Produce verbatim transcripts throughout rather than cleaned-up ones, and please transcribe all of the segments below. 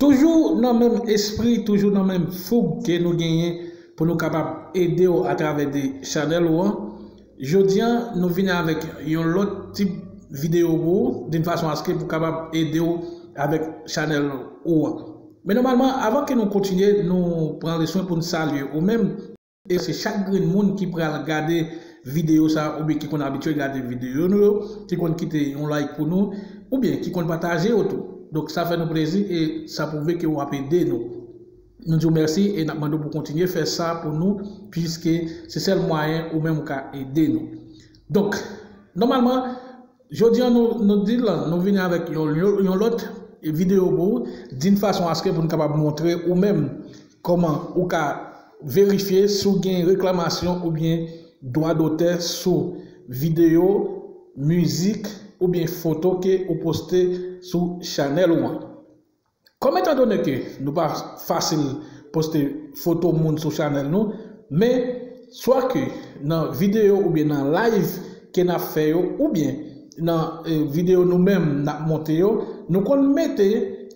Toujou nan menm espri, toujou nan menm foug ke nou genyen pou nou kapab ede w atravè de chanèl ou an, jodi a nou vini avèk yon lòt tip videyo pou ou, d'une façon à ce que pou kapab ede w avèk chanèl ou an. Men nòmalman, avan ke nou kontinye, nou pran le swen pou nou salye ou menm. E se chak grenn moun ki pral gade videyo sa, oubyen ki konn abitye gade videyo nou yo, ki konn kite yon like pou nou, oubyen ki konn pataje yo tou. Donk, sa fè nou plezi e sa pwouve ke w ap ede nou. Nou di w mèsi e n ap mande w pou kontinye fè sa pou nou, piske se sèl mwayen ou menm ou ka ede nou. Donk, nòmalman, jodi a nou, nou di l, nou vini avèk yon, yon, yon lòt videyo pou ou, d'une façon à ce que pou n kapab montre ou menm kòman ou ka verifye si w gen reklamasyon oubyen dwa dotè sou videyo, mizik oubyen foto ke ou poste sou chanèl ou an. Kòm etandone ke nou pa fasil poste foto moun sou chanèl nou, men swa ke nan videyo oubyen nan live ke n ap fè yo, oubyen nan eh, videyo nou menm n ap monte yo, nou konn mete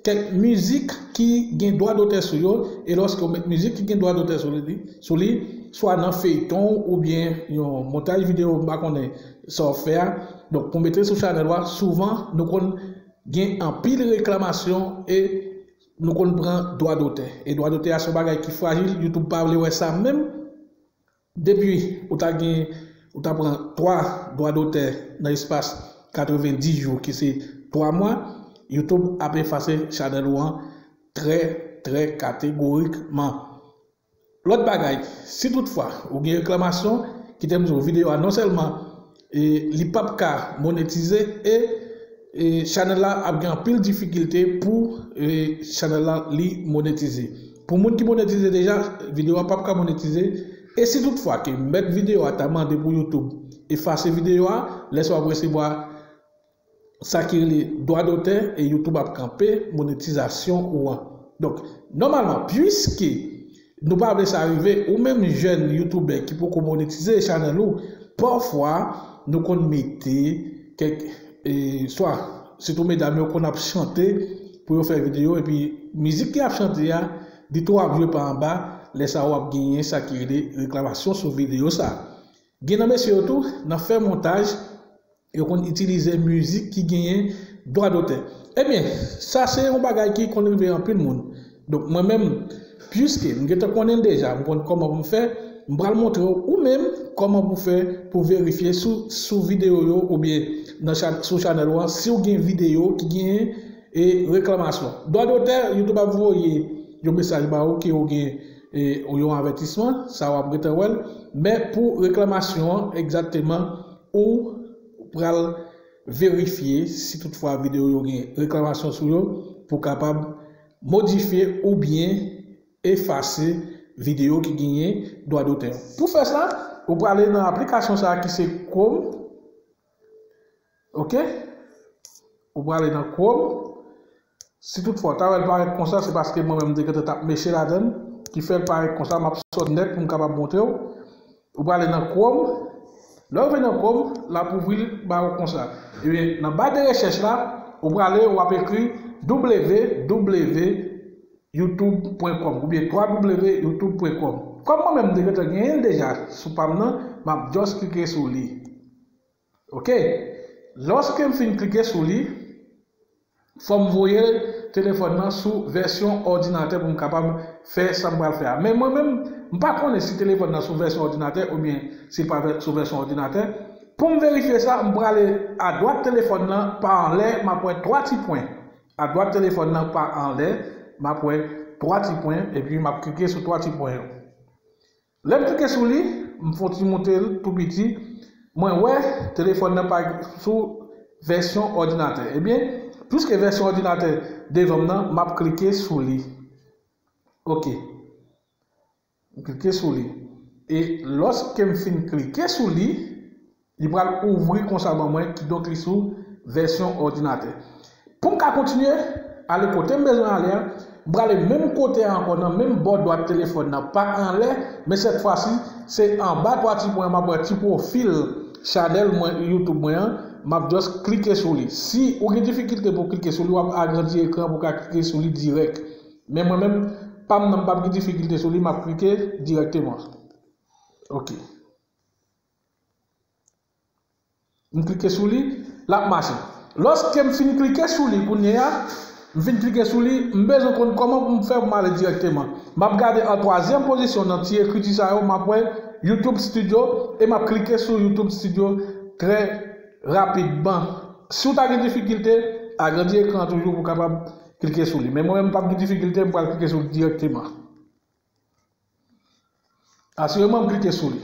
kèk mizik ki gen dwa dotè sou yo, e lòske w met mizik ki gen dwa dotè sou li, sou li, swa nan feyton oubyen yon montaj videyo, m pa konnen sa w fè a. Donk, pou mete sou chanèl ou a, souvan, nou konn gen anpil reklamasyon e nou konn pran dwa dotè. E dwa dotè a se yon bagay ki frajil, YouTube pa vle wè sa menm. Depi ou ta gen, ou ta pran twa dwa dotè nan espas katrevenndis jou, ki se twa mwa, YouTube ap efase chanèl ou an trè, trè kategorikman. Lòt bagay, si toutfwa ou gen reklamasyon, kite m di w, videyo a non sèlman e, li p ap ka monetize e, e chanèl la ap gen anpil difikilte pou e, chanèl la li monetize. Pou moun ki monetize deja, videyo a p ap ka monetize. E si toutfwa ke mèt videyo a ta mande pou YouTube efase videyo a, lè sa w ap resevwa sa ki rele dwa dotè e YouTube ap kanpe monetizasyon ou an. Donk, nòmalman, piske nou pa vle sa rive, ou menm jèn youtubè ki poko monetize chanèl ou, pafwa nou konn mete kèk, e, swa, sitou medam yo konn ap chante pou yo fè videyo, epi mizik ke y ap chante a, li tou ap jwe pa anba, lè sa w ap genyen sa ki rele reklamasyon sou videyo sa. Gen nan mesye yo tou, nan fè montaj, yo konn itilize mizik ki genyen dwa dotè. Ebyen, sa se yon bagay ki konn rive anpil moun. Donk, mwen menm, piske m gentan konnen l deja, m konn kòman pou m fè, m pral montre w ou menm kòman pou fè pou verifye sou, sou videyo yo oubyen nan cha-, sou chanèl ou an, si w gen videyo ki genyen e reklamasyon. Dwa dotè, YouTube ap voye yon mesaj ba ou ke ou gen e, yon avètisman, sa w ap gentan wè l. Men pou reklamasyon an, egzakteman, ou pral verifye si toutfwa videyo yo gen reklamasyon sou yo pou kapab modifye oubyen efase videyo ki genyen dwa dotè. Pou fè sa, ou prale nan aplikasyon sa a ki se Chrome. Ok? Ou prale nan Chrome. Si toutfwa, w ta wè l parèt konsa, se paske mwen menm m te gentan t ap meche ladan l, ki fè l parèt konsa, m ap sot nèt pou m kapab montre w. Ou prale nan Chrome. Lè w rive nan Chrome, l ap ouvri l ba ou konsa. Ebyen, nan ba de rechèch la, ou prale, w ap ekri w w w youtube pwen kòm oubyen w w w youtube pwen kòm. Kòm mwen menm m te gentan genyen l deja sou pa m nan, m ap just klike sou li. Ok. Lòske m fin klike sou li, fò m voye telefòn nan sou vèsyon òdinatè pou m kapab fè sa m pral fè a. Men mwen menm, m pa konnen si telefòn nan sou vèsyon òdinatè oubyen si l pa vè-, sou vèsyon òdinatè. Pou m verifye sa, m prale adwat telefòn nan, pa anlè, m ap wè twa ti pwen. Adwat telefòn nan, pa anlè, m ap wè twa ti pwen, epi m ap klike sou twa ti pwen yo. Lè m klike sou li, m fè yon ti moute l tou piti, mwen wè telefòn nan pa sou vèsyon òdinatè. Ebyen, piske vèsyon òdinatè devan m nan, m ap klike sou li. Ok. M klike sou li. E lòske m fin klike sou li, li pral ouvri konsa ban mwen, kidonk li sou vèsyon òdinatè. Pou m ka kontinye ale kote m bezwen ale a, m prale menm kote a ankò, nan menm bò dwat telefòn nan, pa anlè, men sèt fwa si, se anba twa ti pwen an, m ap wè ti pwofil chanèl mwen, YouTube mwen an, M ap just klike sou li. Si ou gen difikilte pou w klike sou li, w ap agrandi ekran pou w ka klike sou li dirèk. Men mwen menm, pa m nan, m p ap gen difikilte sou li, m ap klike dirèkteman. Ok. M klike sou li, l ap mache. Lòske m fin klike sou li kounye a, m fin klike sou li, m bezwen konn kòman pou m fè pou m ale dirèkteman. M ap gade an twazyèm pozisyon nan ti ekriti sa yo, m ap wè YouTube Studio e m ap klike sou YouTube Studio trè rapidman. Si w ta gen difikilte, agrandi ekran an toujou pou w kapab klike sou li. Men mwen menm, m p ap gen difikilte, m pral klike sou li dirèkteman. Asireman, m klike sou li.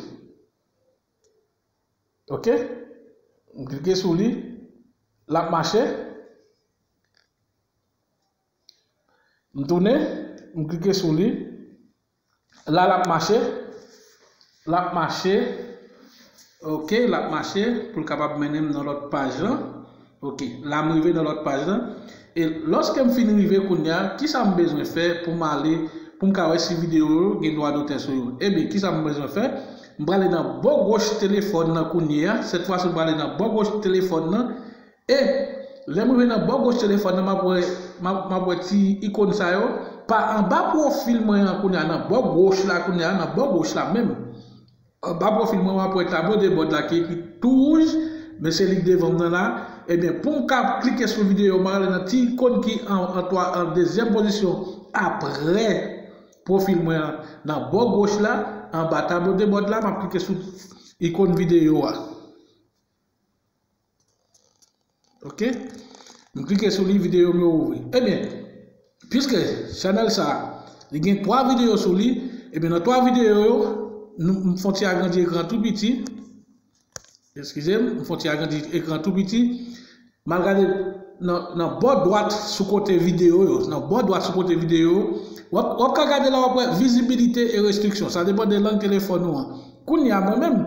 Ok? M klike sou li. L ap mache. M tounen. M klike sou li. La, l ap mache. L ap mache. Ok, l ap mache pou l kapab mennen m nan lòt paj lan. Ok, la m rive nan lòt paj lan. E lòske m fin rive kounye a, kisa m bezwen fè pou m ale, pou m ka wè si videyo yo gen dwa dotè sou yo? Ebyen, kisa m bezwen fè? M prale nan bò goch telefòn nan kounye a. Sèt fwa si, m prale nan bò goch telefòn nan. E lè m rive nan bò goch telefòn nan, m ap wè, m ap, m ap wè ti ikòn sa yo. Pa anba pwofil mwen an kounye a, nan bò goch la kounye a, nan bò goch la menm. Anba pwofil mwen, w ap wè tablo de bòd la ki ekri tou wouj, men se li k devan m nan la. Ebyen, pou m ka klike sou videyo, m ale nan ti ikòn ki an, an twa, an dezyèm pozisyon apre pwofil mwen an, nan bò goch la, anba tablo de bòd la, m ap klike sou ikòn videyo a. Ok? M klike sou li, videyo m yo ouvri. Ebyen, piske chanèl sa, li gen twa videyo sou li, ebyen, nan twa videyo yo, nou, m fè yon ti agrandi ekran tou piti. Eskize m, m fè yon ti agrandi ekran tou piti. M al gade nan, nan bò dwat sou kote videyo yo. Nan bò dwat sou kote videyo yo, w ap, w ap ka gade la, w ap wè vizibilite e restriksyon. Sa depann de lang telefòn ou an. Kounye a, mwen menm,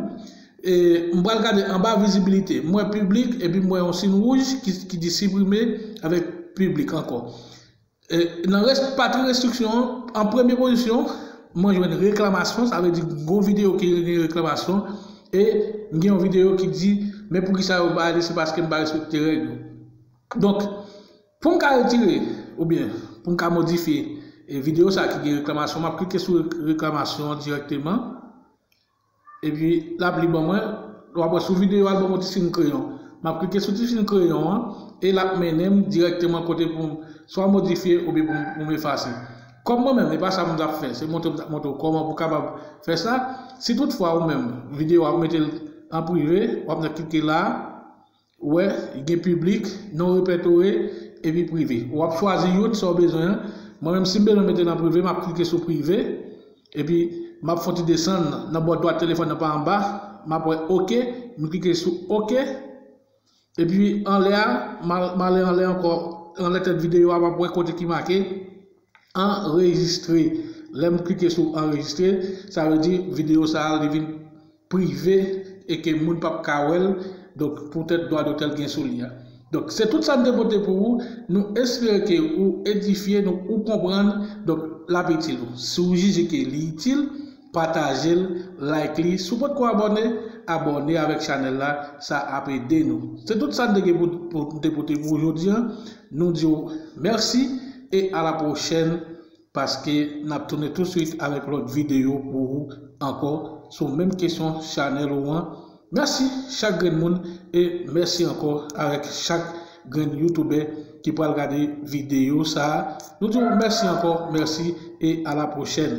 e, m pral gade anba vizibilite. M wè piblik, epi m wè yon siy wouj ki, ki di siprime avèk piblik ankò. E, nan rès, pati restriksyon an, an premye pozisyon, mwen jwenn reklamasyon, sa vle di gon videyo ki gen reklamasyon, e m gen yon videyo ki di, men poukisa yo ba li, se paske m pa respekte règ yo. Donk, pou m ka retire, oubyen pou m ka modifye, e, videyo sa ki gen reklamasyon, m ap klike sou re-, reklamasyon an dirèkteman. Epi, l ap li ban mwen, w ap wè sou videyo a, l ban mwen ti siy kreyon. M ap klike sou ti siy kreyon an, e l ap mennen m dirèkteman kote pou m swa modifye oubyen pou m, pou m efase. Kòm mwen menm, e pa sa m t ap fè, se montre m t ap montre w kòman pou w kapab fè sa. Si toutfwa ou menm, videyo a, ou mete l an prive, w ap nan klike la, ou wè, gen piblik, non repètore, epi prive. W ap chwazi youn, sa w bezwen an. Mwen menm, si m bezwen mete l an prive, m ap klike sou prive. Epi, m ap fè yon ti desann nan bò dwat telefòn nan pa anba. M ap wè oke. M klike sou oke. Epi, anlè a, m al, m ale anlè ankò, anlè tèt videyo a, m ap wè kote ki make anrejistre. Lè m klike sou anrejistre, sa vle di videyo sa a, li vin prive e ke moun p ap ka wè l, donk, poutèt dwa dotè l gen sou li a. Donk, se tout sa m te pote pou ou. Nou espere ke ou edifye, nou, ou konprann. Donk, l ap itil ou. Si w jije ke li itil, pataje l, like li. Si w potko abòne, abòne avèk chanèl la, sa ap ede nou. Se tout sa n te gen pou, pou, te pote pou ou jodi a. Nou di w mèsi e a la pwochèn, paske n ap tounen touswit avèk lòt videyo pou ou ankò sou menm kesyon chanèl ou an. Mèsi chak grenn moun e mèsi ankò avèk chak grenn youtubè ki pral gade videyo sa a. Nou di w mèsi ankò, mèsi e a la pwochèn.